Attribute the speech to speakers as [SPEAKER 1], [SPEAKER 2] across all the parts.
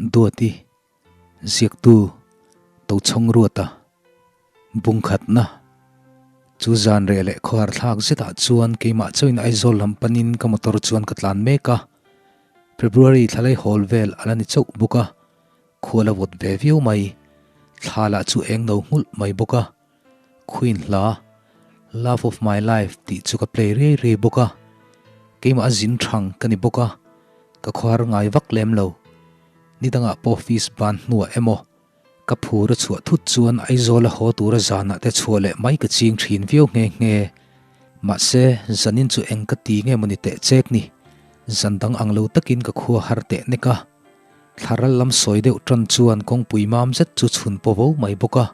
[SPEAKER 1] Duati, Ziaktu, Tochhawng Ruata, Bungkhatna, Chu zan reh leh khawhar thlak zetah chuan keimah chauhin Aizawl lam panin ka motor chuan ka tlan mek a. February thlalai hawl vel a la ni chauh bawk a, khua la vawt ve viau mai. Thla lah chu eng no nghulh mai bawk a. Queen hla, Love of my life tih chu ka play riai riai bawk a, keimah a zin thang ka ni bawk a, ka khawhar ngai vak lem lo. Nidangah pawh office ban hnuah emaw ka phur a chhuah thut chuan Aizawl a haw tura zanah te chhuah leh mai ka ching thin viau nghe nghe. Mahse, zanin chu eng ka ti nge mawni teh chek ni, zan dang ang lo takin ka khua har teh nek a. Thlaral lam sawi deuh tan chuan kawngpui mam zet chu chhun paw vo mai bawk a.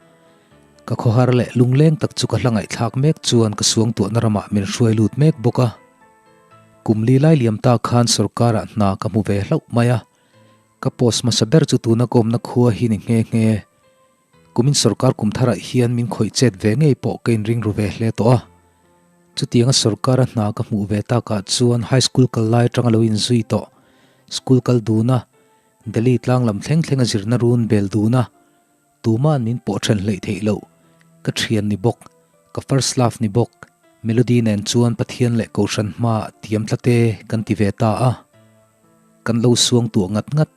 [SPEAKER 1] Ka khawhar leh lungleng tak chu ka hla ngaihthlak mek chuan ka suangtuahna ramah min hruai lut mek bawk a. Kum li lai liam ta khan sorkarah hna ka hmu ve hlauh mai a. Ka post hmasa ber chu tuna ka awmna khua hi ni nghe nghe. Kumin sorkar kum tharah hian min khawih chet ve ngei pawh ka inring ru ve hle tawh a. Chutianga sorkara hna ka hmuh ve takah chuan high school kal lai atanga lo inzui tawh, school kal duna, Delhi tlang lam thleng thlenga zirna run bel duna, tuma'n min pawh then hleih theih loh, ka thian ni bawk, ka first love ni bawk, Melody nen chuan Pathian leh Kohhran hmaah tiam tlate kan ti ve ta a. Kan lo suang tuah ngat ngat.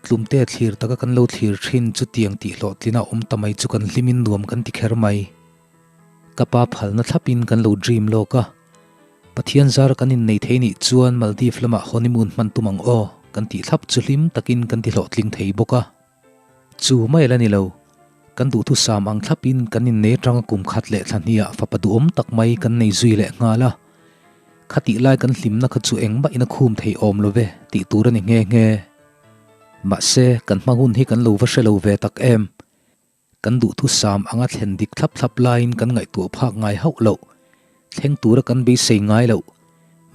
[SPEAKER 1] Tlumte thlir taka kan lo thlir thin chu tiang tih hlawhtlina awm ta mai chu kan hlimin nuam kan ti kher mai. Ka pa phalna thlapin kan lo dream lawk a. Pathian zara kan innei thei nih chuan Maldives lamah honeymoon hman tum ang aw kan tih thlap chu hlim takin kan ti hlawhtling thei bawk a. Chu mai la ni lo. Kan duhthusam ang thlapin kan innei atanga kum khat leh thla hniah fapa duhawm tak mai kan nei zui leh nghal a. Khatih lai kan hlimna kha chu engmah in a khum thei awm lo ve tih tur a ni nghe nghe. Mahse, kan hma hun hi kan lo va hre lo ve tak em? Kan duhthusam anga thlen dik thlap thlap laiin kan ngaihtuah phak ngai hauh loh. Thleng tura kan beisei ngai loh.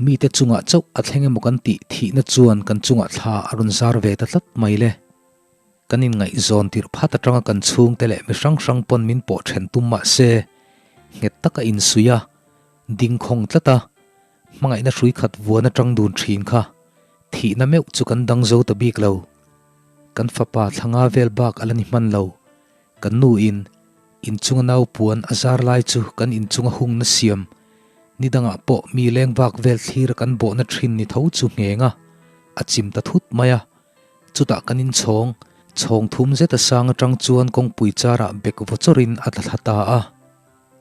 [SPEAKER 1] Mite chungah chauh a thleng emaw kan tih thihna chuan kan chungah thla a rawn zar ve ta tlat mai le. Kan inngaihzawn tirh phat atanga kan chhungte leh mi hrang hrang pawn min pawh then tum mah se, nghet taka insuih a, ding khawng tlat a, hmangaihna hrui khat vuan atang dun thin kha thihna meuh chu kan dang zo ta bik lo. Kan fapa thlanga vel bak a la ni hman lo. Kan nu in inchunga nau puan a zar lai chu kan inchunga hungna siam ni dangah pawh mi leng vak vel thlir a kan bawhna thin ni tho chu ngheng a, a chim ta thut mai a. Chutah kan inchhawng, chhawng thum zet a sang atang chuan kawngpui charah bek vaw chawrin a tla thla ta a.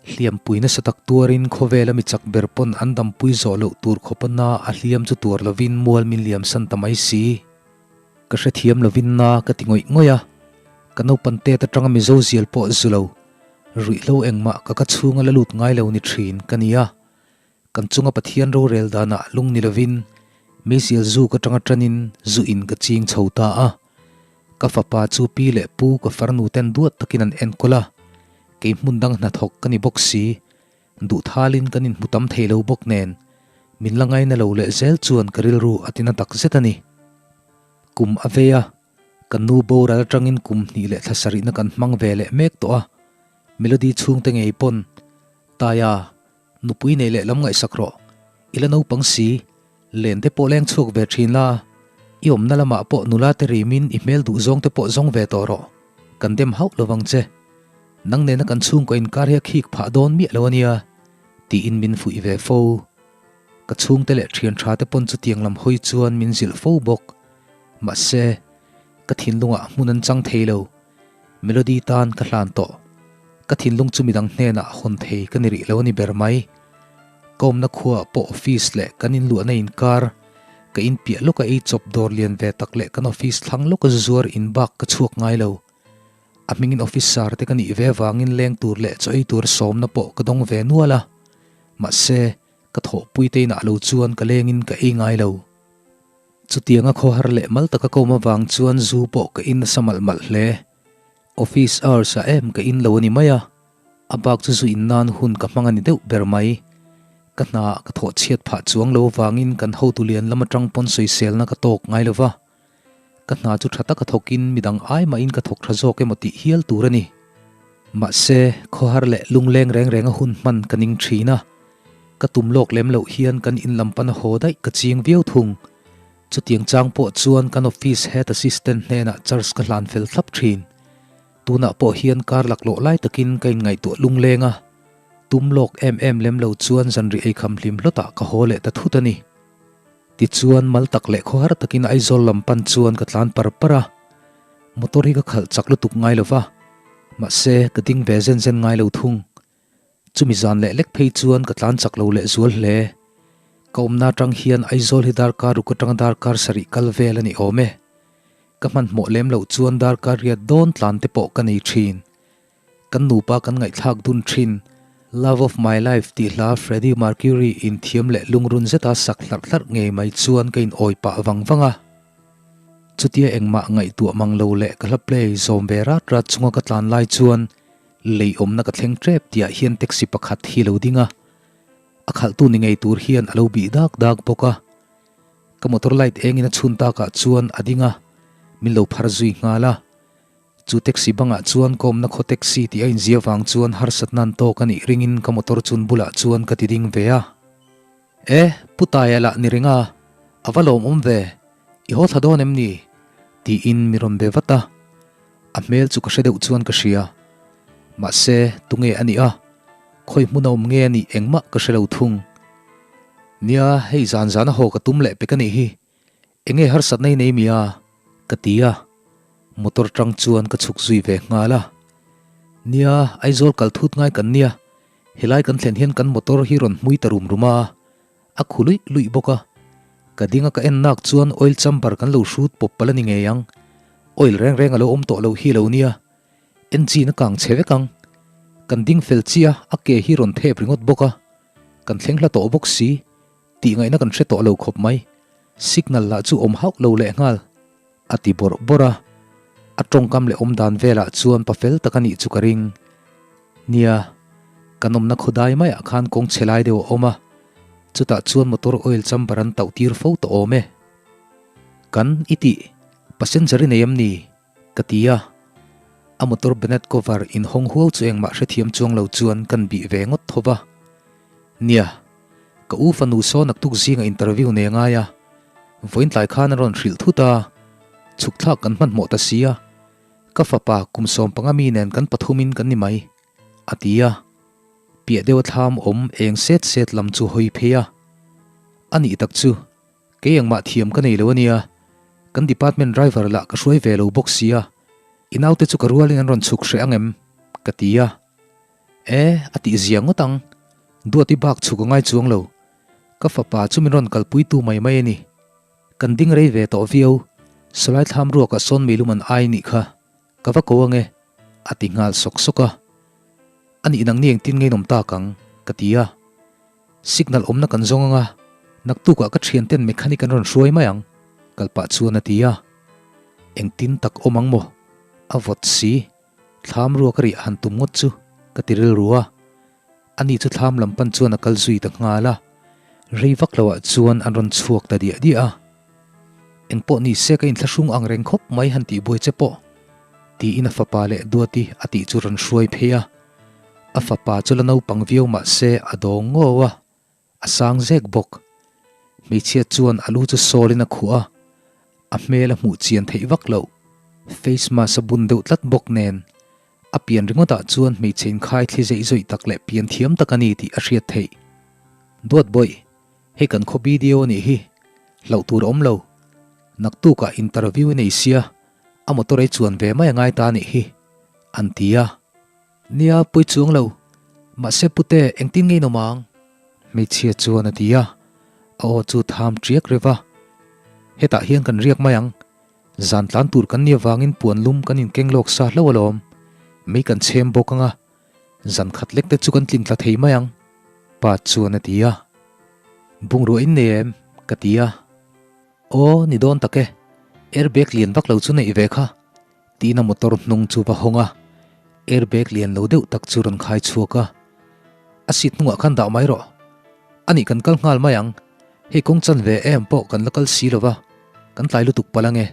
[SPEAKER 1] Hliampui nasa tak tuarin khawvela mi chak ber pawn an dampui zawh loh tur khawpa na a hliam chu tuar lovin mual min liam san ta mai si. Ka hrethiam lovin na ka ti ngawih ngawih a, ka naupan tet atanga Mizo zial pawh zu lo, ruihhlo engmah ka ka chhunga la lut ngai lo ni thin ka ni a. Kan chunga Pathian rorel danah lung ni lovin meizial zuk atanga tanin zu in ka ching chho ta a. Ka fapa chu pi leh pu ka farnu ten duat takin an enkawl a, kei hmun dang hnathawk ka ni bawk si, duhthalin kan inhmu tam thei lo bawk nen, min la ngaina lo leh zel chuan ka rilru a tina tak zet a ni. Kum a vei a, ka nu boral atangin kum hnih leh thla sarihna kan hmang ve leh mek tawh a, Melody chhungte ngei pawn, Taia, Nupui nei leh lam ngaihsak rawh. I la naupang si, len te pawh leng chhuak ve thin la, i awmna lamah pawh nula te rimin i hmel duh zawng te pawh zawng ve tawh rawh. Kan dem hauh lo vang che. Nang nena kan chhungkaw inkar hi a khik phah dawn miah lo ania, tiin min fuih ve fo. Ka chhungte leh thian tha te pawn chutiang lam hawi chuan min zilh fo bawk. Mahse, ka thinlungah hmun an chang thei lo. Melody tan ka hlan tawh. Ka thinlung chu midang hnenah hawn thei ka ni rih lo a ni ber mai. Ka awmna khuaah pawh office leh kan inluahna inkar, ka inpiah lawka ei chawp dawr lian ve tak leh kan office thlang lawka zuar in bak ka chhuak ngai lo. A hmingin officer te ka nih ve vangin leng tur leh chaw ei tur sawmna pawh ka dawng ve nual a. Mahse, ka thawhpui te inah lo chuan ka lengin ka ei ngai lo. Chutianga khawhar leh mal taka ka awm avang chuan zu pawh ka in nasa malh malh hle. Office hours ah em ka in lo a ni mai a, a bak chu zu in nan hun ka hmang a ni deuh ber mai. Ka hna ah ka thawh chhiat phah chuang lo avangin kan hotu lian lam atang pawn sawiselna ka tawk ngai lo va. Ka hna chu tha taka thawkin midang ai mahin ka thawk tha zawk emaw tih hial tur a ni. Mahse, khawhar leh lungleng reng reng a hun hman ka ning thin a. Ka tum lawk lem loh hian kan in lam pana haw daih ka ching viau thung. Chutiang chang pawh chuan kan office head assistant hnenah charge ka hlan fel thlap thin. Tunah pawh hian kar laklawh lai takin ka inngaihtuah lungleng a, tum lawk em em lem lo chuan zanri eikham hlim hlawtah ka haw leh ta thut a ni. Tichuan mal tak leh khawhar takin Aizawl lam pan chuan ka tlan par par a, motor hi ka khalh chak lutuk ngai lo va, mahse ka ding ve zen zen ngai lo thung. Chumi zan leh lek phei chuan ka tlan chak lo leh zual hle. Ka awmna atang hian Aizawl hi darkar ruk atanga darkar sarih kal vel a ni awm e. Ka hmanhmawh lem loh chuan darkar riat dawn tlan te pawh ka nei thin. Kan nupa kan ngaihthlak dun thin. Love of my life tih hla Freddie Mercury in thiam leh lungrun zeta sak hlarh hlarh ngei mai chuan ka in awi pah vang vang a. Chutia engmah ngaihtuah mang lo leh ka hla play zawm ve rat rat chunga ka tlan lai chuan Lei awmna ka thleng tep tihah hian taxi pakhat hi lo ding a, a khalhtu ni ngei tur hian a lo bih dak dak bawk a. Ka motor light engin a chhun takah chuan a ding a, min lo phar zui nghal a. Chu taxi bangah chuan ka awmna khaw taxi tih a inzia vang chuan harsatna an tawk a nih ringin ka motor chun bulah chuan ka ti ding ve a. E, Pu Taia lah ni reng a, a va lawmawm ve, i haw thla dawn em ni? tiin mi rawn be vat a. A hmel chu ka hre deuh chuan ka hria. Mahse, tunge a nih a? Khawi hmun a awm nge a nih engmah ka hre lo thung. Nia, hei zan zan a haw ka tum leh pek a nih hi. Enge harsatna i nei mi a? ka ti a. Motor tang chuan ka chhuk zui ve nghal a. Nia, Aizawl kal thut ngai kan nia. Helai kan thlen hian kan motor hi rawn hmui ta rum rum a. A khu luih luih bawk a, ka ding a ka en nak chuan oil chamber kan lo hrut pawp palh a ni ngei ang. Oil reng reng a lo awm tawh loh hi lo nia, engine a kang chhe vek ang. Kan ding fel chiah a, a ke hi rawn thep ringawt bawk a, kan thleng hla tawh bawk si, tih ngaihna kan hre tawh lo khawp mai. Signal lah chu awm hauh lo leh nghal, a ti bawrh bawrh a. A tawngkam leh awm dan velah chuan pa fel tak a nih chu ka ring. Nia, kan awmna khawdai maiah khan kawng chhe lai deuh a awm a, chutah chuan motor oil chamber an tauh tir fo tawh awm e. Kan i tih, passenger i nei em ni? Ka ti a. A motor bonnet cover inhawng huau chu engmah hrethiam chuang lo chuan kan bih ve ngawt tho va. Nia, ka u fanu saw naktuk zinga interview nei a ngai a, vawiin tlai khan a rawn hrilh thut a, chhuk thlak kan hmanhmawh ta si a. Ka fapa kum sawmpanga mi nen kan pathumin kan ni mai, a ti a. Piah deuha thlam awm eng set set lam chu hawi phei a. A nih tak chu, kei engmah thiam ka nei lo a nia, kan department driver lah ka hruai ve lo bawk si a, i naute chu ka rualin an rawn chhuk hreh ang em? ka ti a. E, a tih zia ngawt ang, Duati bak chhuk a ngai chuang lo, ka fapa chu min rawn kalpuitu mai mai a ni. Kan ding rei ve tawh viau, Salai thlam ruakah sawn meilum an ai nih kha, ka va ko ange, a ti nghal sawk sawk a. A nih nang ni engtin nge inawm tak ang? ka ti a. Signal awmna kan zawng anga, naktukah ka thianten mechanic an rawn hruai mai ang, kal pah chuan a ti a. Engtin tak awm ang maw? A vawt si, thlam ruak a riah han tum ngawt chu, ka ti rilru a. Ani chu thlam lam pan chuan a kal zui ta nghal a, rei vak loah chuan an rawn chhuak ta diah diah a. Engpawh ni se ka inthlahrung ang reng khawp mai han tih buai che pawh, tiin a fapa leh Duati a tih chu rawn hruai phei a. A fapa chu la naupang viau mah se a dawng ngaww a, A sang zek bawk. Hmeichhia chuan a lu chu sawlin a khuh a, a hmel a hmuh chian theih vak loh. Face mask a bun deuh tlat bawk nen, a pian ringawtah chuan hmeichhe inkhai thli zeih zawih tak leh pian thiam tak a ni tih a hriat theih. Duat bawih, hei kan khaw video a nih hi, hlauh tur a awm lo. Naktukah interview i nei sia, a motor ei chuan ve mai a ngai ta a nih hi, an ti a. Nia, pui chuang lo. Mahse pute, engtin nge inawm ang? Hmeichhia chuan a ti a, a aw chu tham ṭiak reuh a. Hetah hian kan riak mai ang. Zan tlan tur kan nih avangin puan lum kan inkeng lawk sa hlauh alawm. Mei kan chhem bawk ang a, zan khat lek te chu kan tlin tla thei mai ang, pa chuan a ti a. Bungrua in nei em? ka ti a. Aw, ni dawn tak e. Airbag lian vak lo chu neih ve kha. Tiin a motor hnung chu va hawng a, airbag lian lo deuh tak chu rawn khai chhuak a. A seat hnungah khan dah mai rawh. Anih kan kal nghal mai ang, hei kawng chan ve em pawh kan la kal si lo va, kan tlai lutuk palh ange,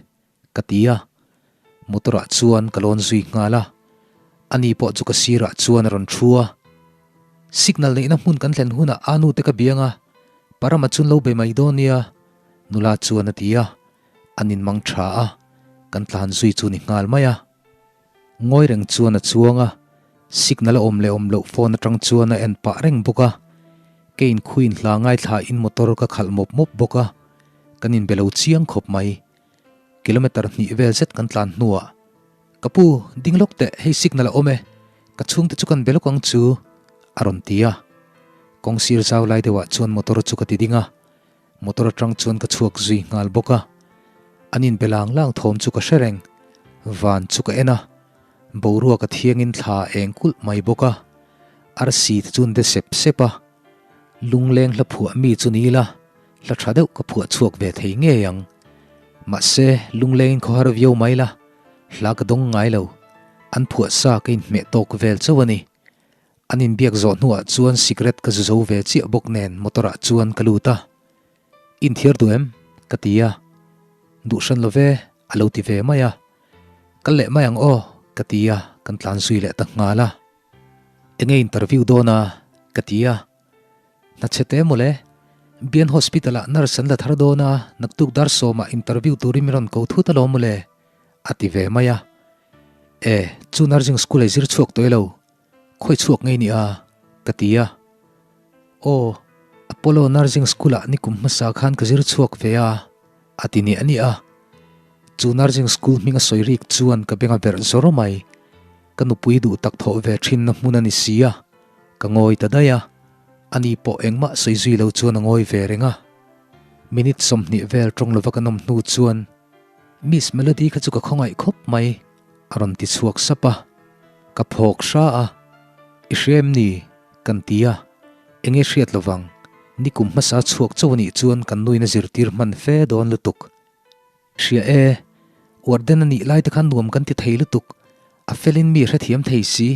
[SPEAKER 1] ka ti a. Motor ah chuan ka lawn zui nghal a, ani pawh chu ka sirah chuan a rawn thu a. Signal neihna hmun kan thlen hunah a nu te ka biang a, Parama chun lo be mai dawn nia. Nula chuan a ti a, an inmang tha a, kan tlan zui chu ni nghal mai a. Ngawi reng chuan a chuang a, signal a awm leh awm loh phone atang chuan a en pah reng bawk a. Keiin khuin hla ngaithla in motor ka khalh mawp mawp bawk a, kan inbe lo chiang khawp mai. Kilometer hnih vel zet kan tlan hnuah, Ka pu, ding lawk teh, hei signal a awm e, ka chhungte chu kan be lawk ang chu, a rawn ti a. Kawng sir zau lai deuhah chuan motor chu ka ti ding a, motor atang chuan ka chhuak zui nghal bawk a. An inbe lang lang thawm chu ka hre reng, van chu ka en a, boruak a thiangin thla a eng kulh mai bawk a, arsi te chu an de sep sep a. Lungleng hla phuah mi chu ni ila, hla tha deuh ka phuah chhuak ve thei ngei ang. Mahse, lunglengin khawhar viau mai la, hla ka dawng ngai lo. An phuah sa ka inhmeh tawk vel chauh a ni. An inbiak zawh hnuah chuan sikret ka zu zo ve chiah bawk nen motor ah chuan ka lut a. Inthiar duh em? ka ti a. Duh hran lo ve, a lo ti ve mai a. Kal leh mai ang aw, ka ti a, kan tlan zui leh ta nghal a. Enge interview dawn a? ka ti a. Hna chhe te mawle, Bian Hospital ah nurse an la thar dawn a, naktuk dar sawmah interview turin min rawn ko thut alawm mawle, a ti ve mai a. E, chu nursing school ei zir chhuak tawh ilo, khawi chhuak ngei nia, ka ti a. Aw, Apollo Nursing School ah nikum hmasa khan ka zir chhuak ve a, a ti niah niah a. Chu Nursing School hming a sawi rik chuan ka beng a verh zawr mai. Ka nupui duh tak thawh ve thinna hmun a ni si a, ka ngawi ta daih a. Ani pawh engmah sawi zui lo chuan a ngawi ve reng a. Minute 20 vel tawng lova kan awm hnu chuan, Miss Melody kha chu ka khawngaih khawp mai, a rawn ti chhuak sap a. Ka phawk hra a, I hria em ni? Kan ti a, enge hriat lovang, nikum hmasa chhuak chauh a nih chuan kan nuin a zirtir hman fe dawn lutuk. Hria e, warden a nih lai te khan nuam kan ti thei lutuk, a felin mi hrethiam thei si,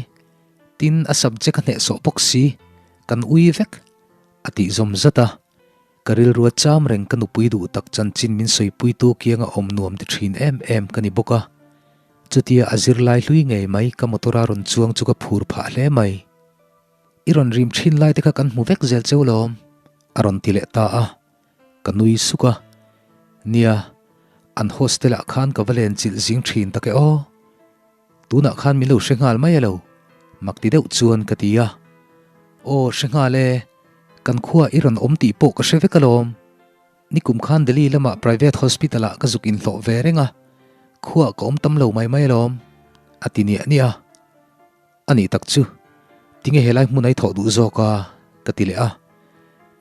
[SPEAKER 1] tin a subject a hnehsawh bawk si, kan ui vek, a tih zawm zat a. Ka rilru a cham reng ka nupui duh tak chanchin min sawipuitu kianga awm nuam ti thin em em ka ni bawk a. Chutia a zirlai hlui ngei mai ka motor a rawn chuang chu ka phur phah hle mai. I rawn rim thin lai te kha kan hmu vek zel cheu lawm, a rawn ti leh ta a. Ka nui suk a. Nia, an hostel ah khan ka va len chilh zing thin tak e aw. Tunah khan min lo hre nghal mai alo, mak ti deuh chuan ka ti a. Aw, hre nghal e, kan khua i rawn awm tih pawh ka hre vek alawm. Nikum khan Delhi lamah private hospital ah ka zuk inhlawh ve reng a, khuaah ka awm tam lo mai mai alawm, a ti niah niah a. A nih tak chu, tinge helai hmun a i thawh duh zawk a? ka ti leh a.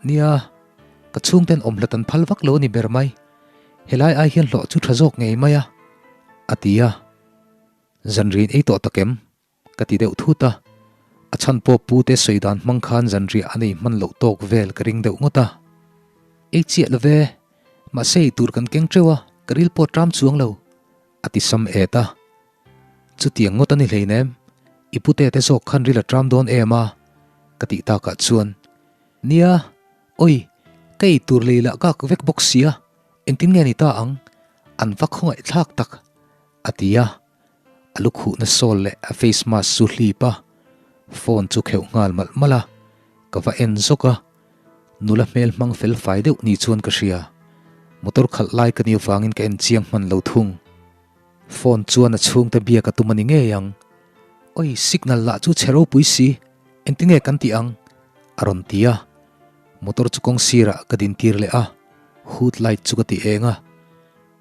[SPEAKER 1] Nia, ka chhungten awm hlat an phal vak lo a ni ber mai, helai ai hian hlawh chu tha zawk ngei mai a, a ti a. Zanriah in ei tawh tak em? ka ti deuh thut a. A chhan pawh pu te sawi dan hmang khan zanriah an ei hman loh tawk vel ka ring deuh ngawt a. Ei chiah lo ve, mahse ei tur kan keng teuh a, ka ril pawh ṭam chuang lo, a ti sam et a. Chutiang ngawt a ni hleinem, i pute te zawk khan ril a ṭam dawn em a? ka tih takah chuan, Nia, awi, ka ei tur lei lah kak vek bawk sia, engtin nge ni ta ang? An va khawngaih thlak tak, a ti a. A lukhuhna sawl leh a face mask chu hlip a, phone chu kheuh nghal malh malh a, ka va en zawk a. Nula hmel hmang fel fai deuh ni chuan ka hria. Motor khalh lai ka nih avangin ka en chiang hman lo thung. Phone chuan a chhungte biak a tum a ni ngei ang. Oi, signal lah chu chhe ropui si, engtinge kan tih ang? a rawn ti a. Motor chu kawng sirah ka din tir leh a, hood light chu ka ti eng a.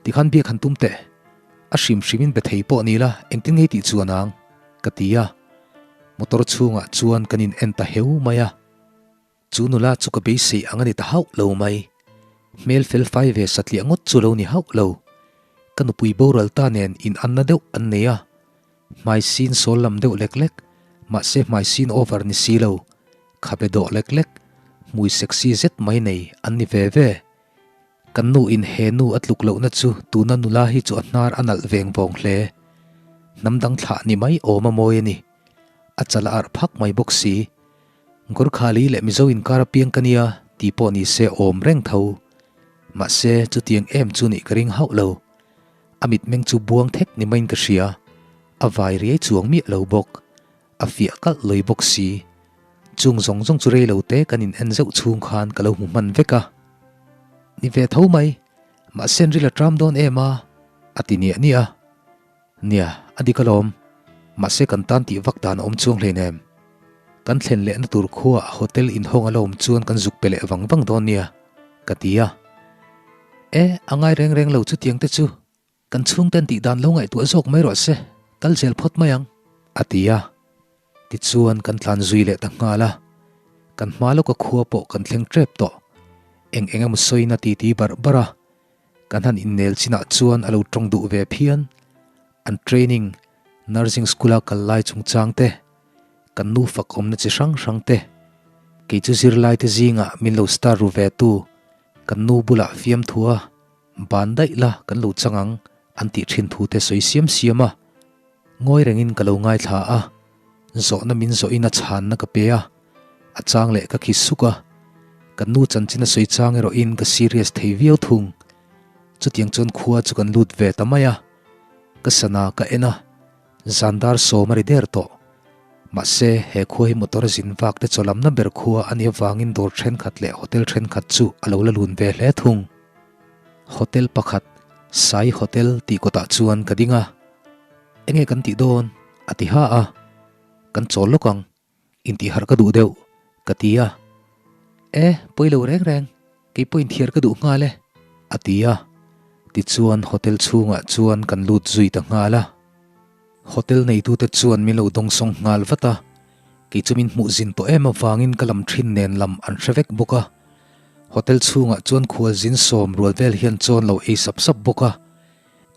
[SPEAKER 1] Tikhan biak han tum teh, a hrim hrimin be thei pawh ni la, engtin ngei tih chuan ang? ka ti a. Motor chhungah chuan kan in en ta heu mai a. Chu nula chu ka beisei ang a ni ta hauh lo mai. Hmel fel fai ve satliah ngawt chu lo ni hauh lo. Ka nupui boral ta nen in anna deuh an nei a. Hmai sin sawl lam deuh lek lek, mahse hmai sin over ni si lo. Khabe dawh lek lek, hmui sexy zet mai nei an ni ve ve. Kan nu in he nu a tluk lohna chu tuna nula hi chu a hnar a nalh veng vawng hle. Hnam dang thlah ni mai awm a mawi a ni. A chal a arh phak mai bawk si. Gorkhali leh Mizo inkar apiang ka nia tih pawh ni se awm reng tho. Mahse, chutiang em chu nih ka ring hauh lo. A mitmeng chu buang thek ni maiin ka hria. A vai riai chuang miah lo bawk. A fiah kalh lawi bawk si. Chung zawng zawng chu rei lo te kan in en zeuh chhung khan ka lo hmu hman vek a. Ni ve tho mai. Mahse an ril a ṭam dawn em a, a ti niah niah a. Nia, a dik alawm. Mahse kan tan tih vak dan a awm chuang hleinem. Kan thlen lehna tur khuaah hotel inhawng a la awm chuan kan zuk pe leh vang vang dawn nia, ka ti a. E, a ngai reng reng lo chutiang te chu. Kan chhungten tih dan lo ngaihtuah zawk mai rawh se, kal zel phawt mai ang, a ti a. Tichuan kan tlan zui leh ta nghal a, kan hma lawka khua pawh kan thleng tep tawh. Eng eng emaw sawiin a titi barh barh a, kan han innel chinah chuan a lo tawng duh ve phian. An training, nursing school-a kal lai chungchang te, kan nu fak awmna chi hrang hrang te, kei chu zirlaite zingah min lo star ru ve tu, kan nu bulah fiamthua Ban daih la kan lo chang ang an tih thin thu te sawi siam siam a, ngawi rengin ka lo ngaithla a, zawhna min zawhin a chhanna ka pe a, a chang leh ka khi suk a, kan nu chanchin a sawi chang erawhin ka serious thei viau thung. Chutiang chuan khua chu kan lut ve ta mai a, ka sana ka en a, zan dar sawm a ri der tawh. Mahse, he khua hi motor zin vak te chawlamna ber khua a nih avangin dawr thenkhat leh hotel thenkhat chu a lo la lun ve hle thung. Hotel pakhat, Sai Hotel tih kawtah chuan ka ding a. Enge kan tih dawn? a ti ha a. Kan chawl lawk ang, intihharh ka duh deuh, ka ti a. E, pawi lo reng reng, kei pawh inthiar ka duh nghal e, a ti a. Tichuan hotel chhungah chuan kan lut zui ta nghal a. Hotel neitute chuan min lo dawngsawng nghal vat a, kei chu min hmuh zin tawh em avangin ka lam thin nen lam an hre vek bawk a. Hotel chhungah chuan khualzin sawm rual vel hian chawn lo ei sap sap bawk a.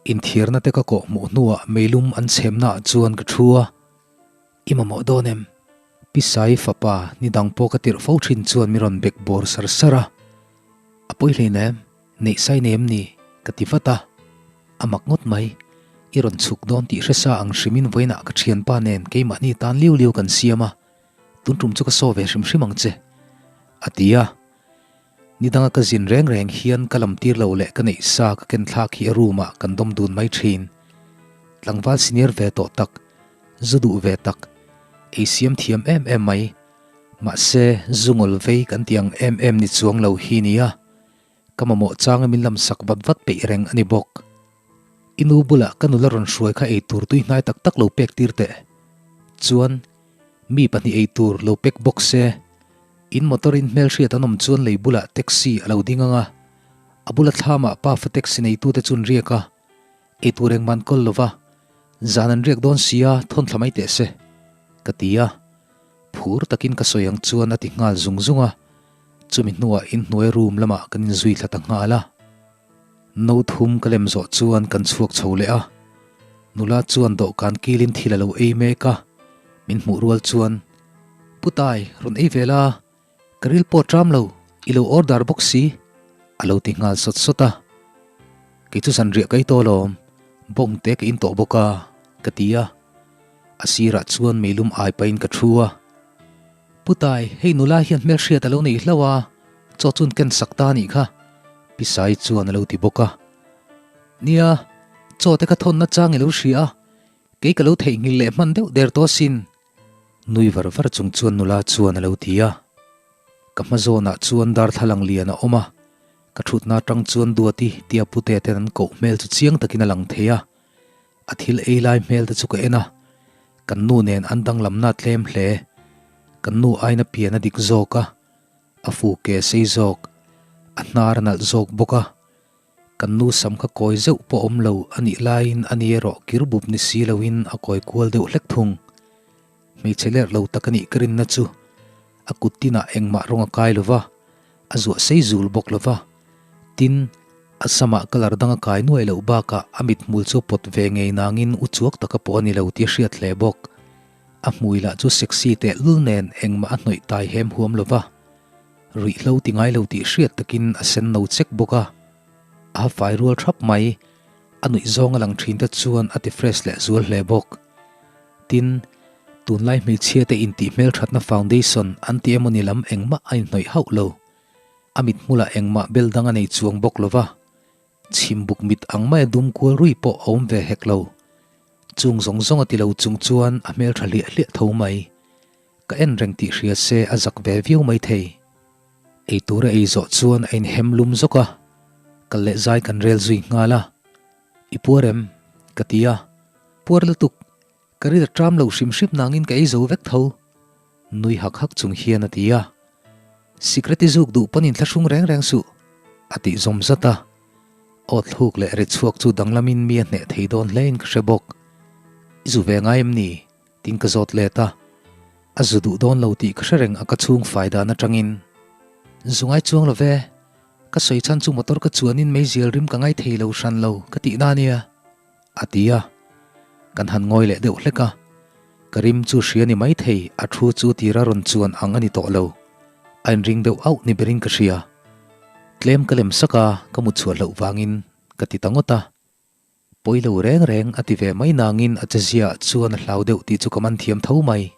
[SPEAKER 1] Inthiarna te ka kawh hmuh hnuah meilum an chhemnaah chuan ka thu a, I mamawh dawn em? Pi Sai fapa ni dang pawh ka tirh fo thin chuan min rawn bek bawr sar sar a. A pawi hlein em? Neih sai nei em ni? Ka ti vat a. A mak ngawt mai. I rawn chhuk dawn tih hre sa ang hrimin vawiinah ka thianpa nen keimahni tan liu liu kan siam a, tun tum chu ka saw ve hrim hrim ang che, a ti a. Ni danga ka zin reng reng hian ka lam tir lo leh ka neih sa ka ken thlak hi a room ah kan dawm dun mai thin. Tlangval senior ve tawh tak, zu duh ve tak, ei siam thiam em em mai. Mahse, zu ngawl vei kan tih ang em em ni chuang lo hi nia. Ka mamawh changa min lam sak vat vat peih reng a ni bawk. I nu bulah ka nula rawn hruai kha ei tur tui hnai tak tak lo pek tir teh. Chuan, mi pahnih ei tur lo pek bawk se. In motor in hmelhriat an awm chuan lei bulah taxi a lo ding ang a. A bula thlamah pafa taxi neitute chu an riak a. Ei tur engmah an kawl lo va, zan an riak dawn sia thawn thla mai teh se, ka ti a. Phur takin ka sawi ang chuan a ti nghal zung zung a. Chumi hnuah inhnuai room lamah kan inzui thla ta nghal a. No thum ka lem zawh chuan kan chhuak chho leh a. Nula chuan dawhkan kilin thil a lo ei mek a, min hmuh rual chuan, Putai, rawn ei ve la, ka ril pawh ṭam lo, i lo order bawk si, a lo ti nghal sawt sawt a. Kei chu zanriah ka ei tawh alawm, bawngte ka in tawh bawk a, ka ti a. A sirah chuan meilum ai pahin ka thu a. Putai, hei nula hian hmelhriat a lo nei hlauh a, chaw chun ken sak ta a nih kha, Pi Sai chuan a lo ti bawk a. Nia, chaw te kha thawnna chang i lo hria a, kei ka lo theihnghilh leh hman deuh der tawh asin, nui var var chung chuan nula chuan a lo ti a. Ka hma zawnah chuan darthlalang lian a awm a, ka thutna atang chuan Duati tia pute ten an koh hmel chu chiang takin a lang thei a. A thil ei lai hmel te chu ka en a, kan nu nen an danglamna tlem hle. Kan nu aina pian a dik zawk a, a fu ke sei zawk, a hnar a nalh zawk bawk a. Kan nu sam kha kawi zeuh pawh awm lo a nih laiin a ni erawh kir bup ni si loin a kawi kual deuh hlek thung. Hmeichhe lerh lo tak a nih ka rinna chu a kut tinah engmah rawng a kai lo va, a zuah sei zul bawk lo va. Tin, a samah colour dang a kai nuai loh bakah a mithmul chu a pawt ve ngei nangin u chuak taka pawh a ni lo tih a hriat hle bawk. A hmui lah chu sexy tehlul nen engmah a hnawih tai hem huam lo va, ruihhlo ti ngai lo tih hriat takin a sen no chek bawk a. A hafai rual thap mai, a nuih zawng a lang thin te chuan a ti fresh leh zual hle bawk. Tin, tunlai hmeichhia te intih hmelthatna foundation an ti emawni lam engmah a inhnawih hauh lo. A mithmulah engmah bel dang a nei chuang bawk lo va, chhimbuk mit ang maia dum kual rui pawh a awm ve hek lo. Chung zawng zawng a ti lo chung chuan a hmeltha hliah hliah tho mai. Ka en reng tih hria se a zak ve viau mai thei. Eitur a ei zawh chuan a inhem lum zawk a. Kal leh zai kan rel zui nghal a. I puar em? Ka ti a. Puar lutuk. Ka ri ta ṭam lo hrim hrim nangin ka ei zo vek tho. Nui hak hak chung hian a ti a. Sikret i zuk duh pawn inthlahrung reng reng suh, a tih zawm zat a. Aw thluk leh ri chhuak chu danglamin mi a hneh thei dawn hlein ka hre bawk. I zu ve ngai em ni? Tin ka zawt let a. A zu duh dawn lo tih ka hre reng a ka chhung fai dan atangin. Zu ngai chuang lo ve. Ka sawi chhan chu motor ka chuanin meizial rim ka ngai thei lo hran lo ka tihna ania. A ti a, kan han ngawi leh deuh hlek a, ka rim chu hria ni maithei a thu chu tira rawn chuan ang a ni tawh lo, a inring deuh auh ni berin ka hria. Tlem ka lem sak a, ka mut chhuah hloh vangin ka ti ta ngawt a. Pawi lo reng reng a ti ve mai nangin a chezia ah chuan a hlau deuh tih chu ka man thiam tho mai.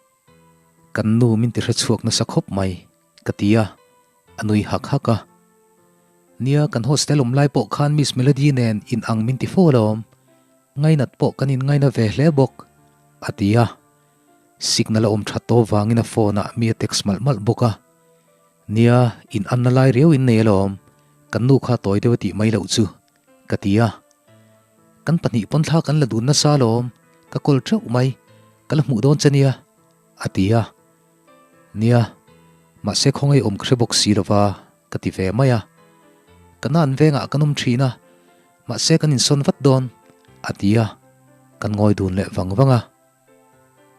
[SPEAKER 1] Kan nu min ti hre chhuak nasa khawp mai, ka ti a, a nui hak hak a. Nia, kan hostel awm lai pawh khan Miss Melody nen in ang min ti fo alawm. Ngainat pawh kan in ngaina ve hle bawk, a ti a. Signal a awm that tawh vangin a phone ah mi a text malh malh bawk a. Nia, in anna lai riau in nei alawm, kan nu kha tawi deuh a tih mai loh chu, ka ti a. Kan pahnih pawn thla kan la dun nasa alawm, ka kawl teuh mai, ka la hmuh dawn che nia, a ti a. Nia, mahse khawngaih awm ka hre bawk si lova ka ti ve mai a. Ka nan vengah kan awm thin a, mahse kan insawn vat dawn, a ti a, kan ngawi dun leh vang vang a.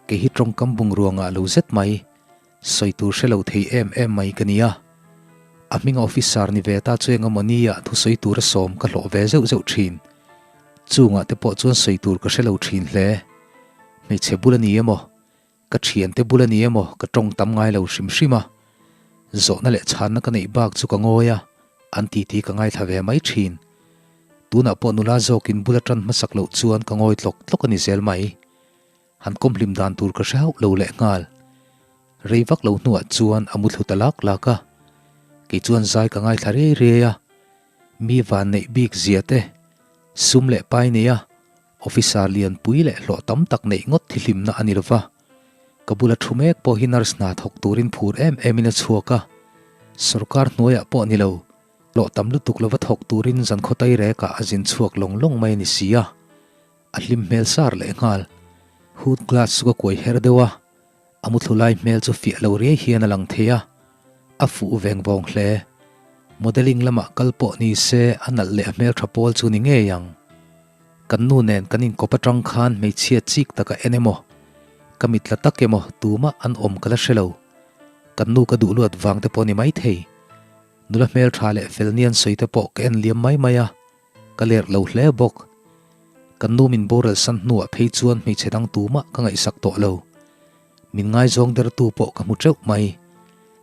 [SPEAKER 1] Kei hi tawngkam bungrua ngah lo zet mai, sawi tur hre lo thei em em mai ka ni a. A hminga officer ni ve ta chu engemaw nia thusawi tura sawm ka hlawh ve zeuh zeuh thin. Chungah te pawh chuan sawi tur ka hre lo thin hle. Hmeichhe bul a ni emaw? Ka thiante bul a ni emaw ka tawng tam ngai lo hrim hrim a, zawhna leh chhanna ka neih bak chu ka ngawi a, an titi ka ngaithla ve mai thin. Tunah pawh nula zawkin bul atan hmasak loh chuan ka ngawi tlawk tlawk a ni zel mai. Han kawmhlim dan tur ka hre hauh lo leh nghal. Rei vak lo hnuah chuan a mu thlu ta lak lak a, kei chuan zai ka ngaithla riai riai a, mi van neih bik zia te, sum leh pai nei a, Officer lianpui leh hlawh tam tak neih ngawt hi hlimna a ni lo va, ka bula thu mek pawh hi nurse hna thawk turin phur em emin a chhuak a, sorkar hnuaiah pawh ni lo, hlawh tam lutuk lova thawk turin zan khawtai rekah a zin chhuak lawng lawng mai a ni si a, a hlim hmel sar leh nghal. Hood glass chu ka kuai her deuh a, A muthlu lai hmel chu fiah lo riai hian a lang thei a, a fuh veng vawng hle. Modelling lamah kal pawh ni se a nalh leh a hmeltha pawl chu ni ngei ang. Kan nu nen kan inkawp atang khan hmeichhia chik taka en emaw, ka mitla tak emaw tumah an awm ka la hre lo. Kan nu ka duh luat vang te pawh ni maithei. Nula hmeltha leh fel nian sawi te pawh ka en liam mai mai a. Ka lerh lo hle bawk. Kan nu min boral san hnuah phei chuan hmeichhe dang tumah ka ngaihsak tawh lo. Min ngaizawng dertu pawh ka hmu teuh mai.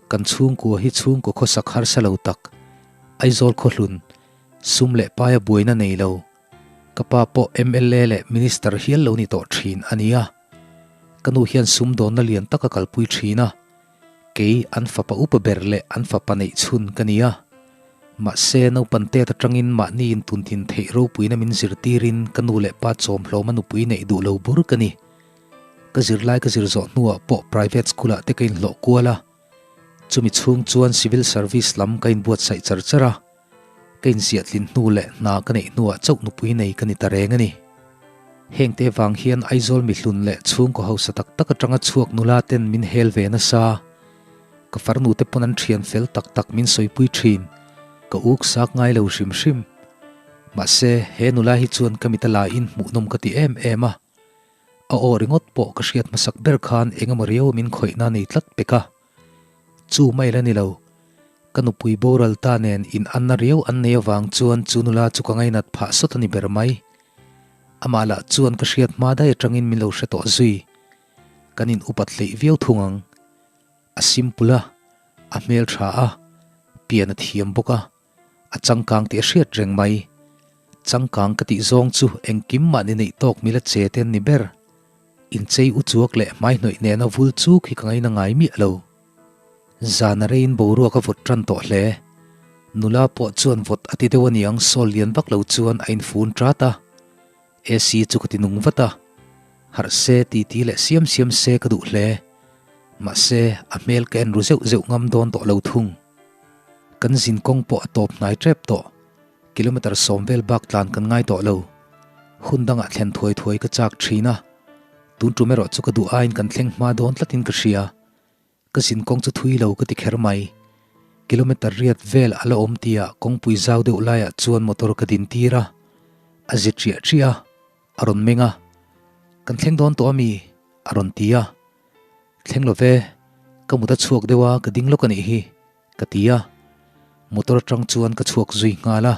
[SPEAKER 1] Kan chhungkua hi chhungkaw khawsak harsa lo tak, Aizawl khawhlun, sum leh paia buaina nei lo. Ka pa pawh mla leh Minister hial lo ni tawh thin a nia. Ka nu hian sumdawnna lian tak a kalpui thin a. Kei an fapa upa ber leh an fapa neih chhun ka ni a. Mahse, naupan tet atangin mahni intuntin theih ropuina min zirtirin ka nu leh pa chawmhlawma nupui neih duh lo bur ka ni. Ka zirlai ka zir zawh hnuah pawh private school-ah te ka inhlawh kual a. Chumi chhung chuan civil service lam ka inbuatsaih char char a. Ka inziahtlin hnu leh hna ka neih hnuah chauh nupui nei ka ni ta reng a ni. Hengte vang hian Aizawl mihlun leh chhungkaw hausa tak tak atanga chhuak nula ten min hel ve nasa. Ka farnu te pawn an thian fel tak tak min sawipui thin. Ka uk sak ngai lo hrim hrim. Mahse, he nula hi chuan ka mit a laiin hmuhnawm ka ti em em a. A aw ringawt pawh ka hriat hmasak ber khan engemaw riau min khawihna nei tlat pek a. Chu mai la ni lo. Ka nupui boral ta nen in anna riau an nei avang chuan chu nula chu ka ngainat phah sawt a ni ber mai. Amah lah chuan ka hriat hma daih atangin min lo hre tawh zui. Kan in upat hleih viau thung ang. A simple a, a hmel tha a, pian a thiam bawk a, a changkang tih a hriat reng mai. Changkang ka tih zawng chu engkim mahni neih tawk mila che te an ni ber. Inchei uchuak leh hmaihnawih nena vul chuk hi ka ngaina ngai miah lo. Zan a reiin boruak a vawt tan tawh hle. Nula pawh chuan vawt a ti deuh aniang sawl lian vak lo chuan a infun tat a. AC chu ka ti nung vat a, harh se titi leh siam siam se ka duh hle. Mahse, a hmel ka en ru zeuh zeuh ngam dawn tawh lo thung. Kan zin kawng pawh a tawp hnai tep tawh. Kilometre sawm vel bak tlan kan ngai tawh lo. Hun dangah thlen thuai thuai ka chak thin a, tun tum erawh chu ka duh aiin kan thleng hma dawn tlatin ka hria. Ka zin kawng chu thui lo ka ti kher mai. Kilometre riat vel a la awm tihah kawngpui zau deuh laiah chuan motor ka din tir a, a zi ṭiah ṭiah a, a rawn meng a. Kan thleng dawn tawh ami? a rawn ti a. Thleng lo ve, ka mut a chhuak deuh a, ka ding lawk a nih hi, ka ti a. Motor atang chuan ka chhuak zui nghal a,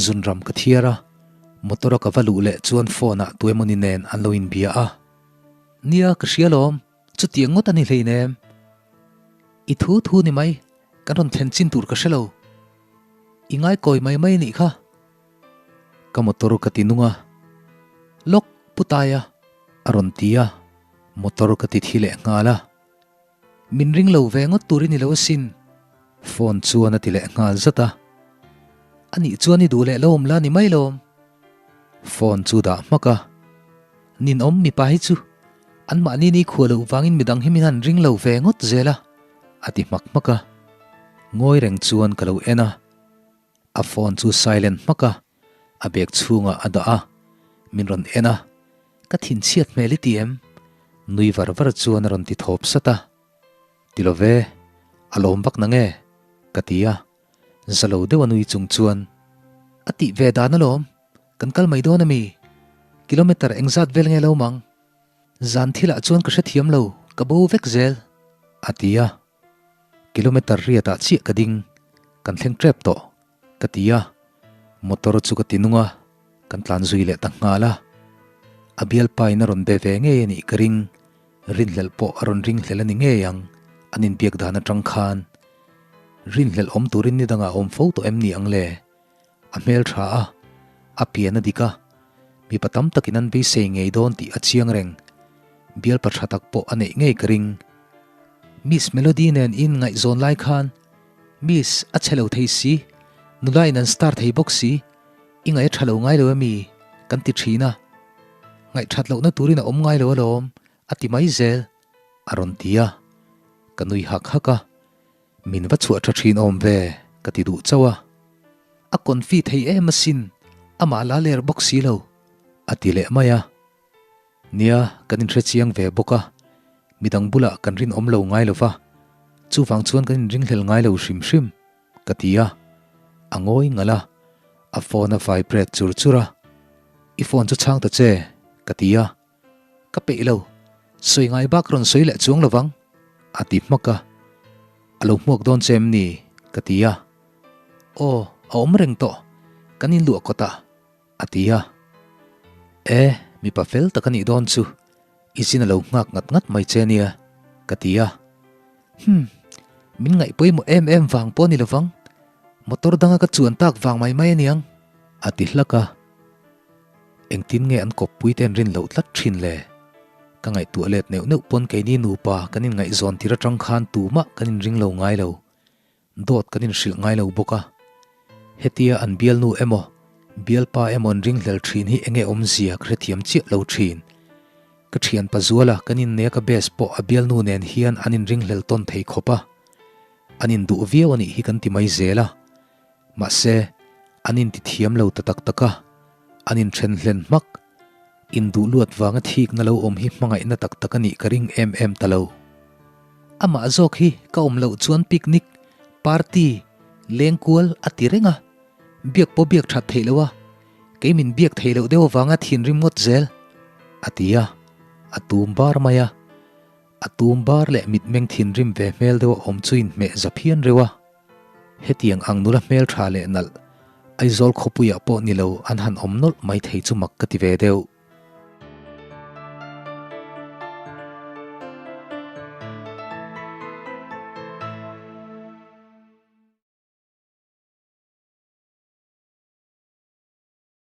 [SPEAKER 1] zunram ka thiar a, motor a ka va luh leh chuan phone ah tuemawni nen an lo inbia a. Nia, ka hria lawm, chutiang ngawt a ni hleinem. I thu thu ni mai, kan rawn thlen chin tur ka hre lo. I ngaikawi mai mai a nih kha. Ka motor ka ti nung a, Lawk pu Taia a rawn ti a, motor ka ti thi leh nghal a. Min ring lo ve ngawt tur i ni lo asin, phone chuan a ti leh nghal zat a. A nih chuan i duh leh lo awm la ni mai lawm. Phone chu dah hmak a, Ninawm mipa hi chu anmahni ni khuah loh vangin midang hi min han ring lo ve ngawt zel a, a ti hmak hmak a. Ngawi reng chuan ka lo en a. A phone chu silent hmak a, a bag chhungah a dah a, min rawn en a, Ka thinchhiat hmel i ti em? Nui var var chuan a rawn ti thawp sat a. Ti lo ve, a lawm vak na nge? Ka ti a, za lo deuh a nui chung chuan, A tih ve dan alawm, kan kal mai dawn a mi? Kilometre engzat vel nge lo mang? Zan thilah chuan ka hrethiam lo, ka bo vek zel, a ti a. Kilometre riatah chiah ka ding, kan thleng tep tawh, ka ti a. Motor chu ka ti nung a, kan tlan zui leh ta nghal a. A bialpain a rawn be ve ngei a nih ka ring, rinhlelh pawh a rawn ringhlel a ni ngei ang, an inbiak dan atang khan. Rinhlelh awm turin ni dangah awm fo tawh em ni ang le? A hmel tha a, a pian a dik a, mipa tam takin an beisei ngei dawn tih a chiang reng. Bialpa tha tak pawh a neih ngei ka ring. Miss Melody nen in ngaihzawn lai khan Miss a che lo thei si, nula in an star thei bawk si, i ngaih a tha lo ngai lo emi? kan ti thin a. Ngaihthat lohna turin a awm ngai lo alawm, a ti mai zel, a rawn ti a. Ka nui hak hak a. Min va chhuah tha thin awm ve ka ti duh chauh a. A confi thei em asin, amah la ler bawk si lo, a ti leh mai a. Nia, kan inhre chiang ve bawk a, midang bulah kan rinawm lo ngai lo va, chuvang chuan kan inringhlel ngai lo hrim hrim, ka ti a. A ngawi ngalh a, a phone a vibrate chur chur a. I phone chu chhang ta che, ka ti a. Ka peih lo, sawi ngai bak rawn sawi leh chuang lovang, a ti hmak a. A lo hmuak dawn che em ni? ka ti a. Aw, a awm reng tawh, kan inluah kawt a, a ti a. E, mipa fel tak a nih dawn chu, i zin a lo nghak ngat ngat mai che nia, ka ti a. Hum, min ngaih pawimawh em em vang pawh a ni lovang, motor danga ka chuan tak vang mai mai a niang, a ti hlak a. Engtin nge an kawppui te an rin loh tlat thin le? Ka ngaihtuah let neuh neuh pawn keini nupa kan inngaihzawn tir atang khan tumah kan inring lo ngai lo. Dawt kan inhrilh ngai lo bawk a. Hetia an bialnu emaw, bialpa emaw an ringhlel thin hi enge awmzia ka hrethiam chiah lo thin. Ka thian Pazuala kan inneia ka best pawh a bialnu nen hian an inringhlel tawn thei khawp a. An induh viau a nih hi kan ti mai zel a. Mahse, an intithiam lo ta tak tak a, an inthen hlen hmak. Induh luat vanga thikna lo awm hi hmangaihna tak tak a nih ka ring em em ta lo. Amah zawk hi ka awm loh chuan picnic, party, lengkual a ti reng a, biak pawh biak that theih loh a, kei min biak theih loh deuh avanga thinrim ngawt zel, a ti a, a tum bar mai a. A tum bar leh mitmeng thinrim ve hmel deuh a awm chu inhmeh za phian reuh a. Hetiang ang nula hmeltha leh nalh, Aizawl khawpuiah pawh ni lo an han awm nawlh mai thei chu mak ka ti ve deuh.